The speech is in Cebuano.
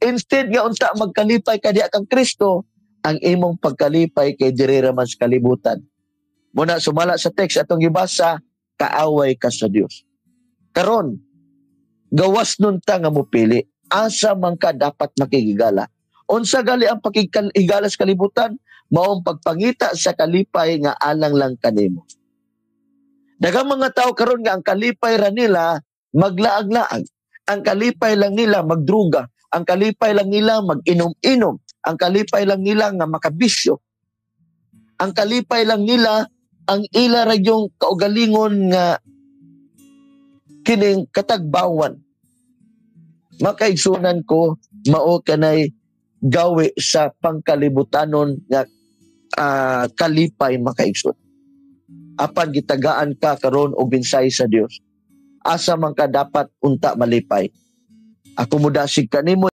Instead nga unta magkalipay ka diha kang Kristo, ang imong pagkalipay kay diri ra man sa kalibutan. Muna sumala sa text atong gibasa, kaaway ka sa Dios. Karon, gawas nun ta nga mupili. Asa man ka dapat makigigala? Unsa gali ang pakigigala sa kalibutan? Maong pagpangita sa kalipay nga alang lang kanimo. Daghang mga tao karon nga ang kalipay ra nila maglaag-laag. Ang kalipay lang nila magdruga. Ang kalipay lang nila mag-inom-inom. Ang kalipay lang nila nga makabisyo. Ang kalipay lang nila ang ila ra yung kaugalingon nga kining katagbawan. Makaigsunan ko, mao kanay gawi sa pangkalibutanon nga kalipay, makaigsoon. Apan gitagaan ka karon og mensahe sa Dios. Asa man ka dapat unta malipay? Ako modasig kanimo.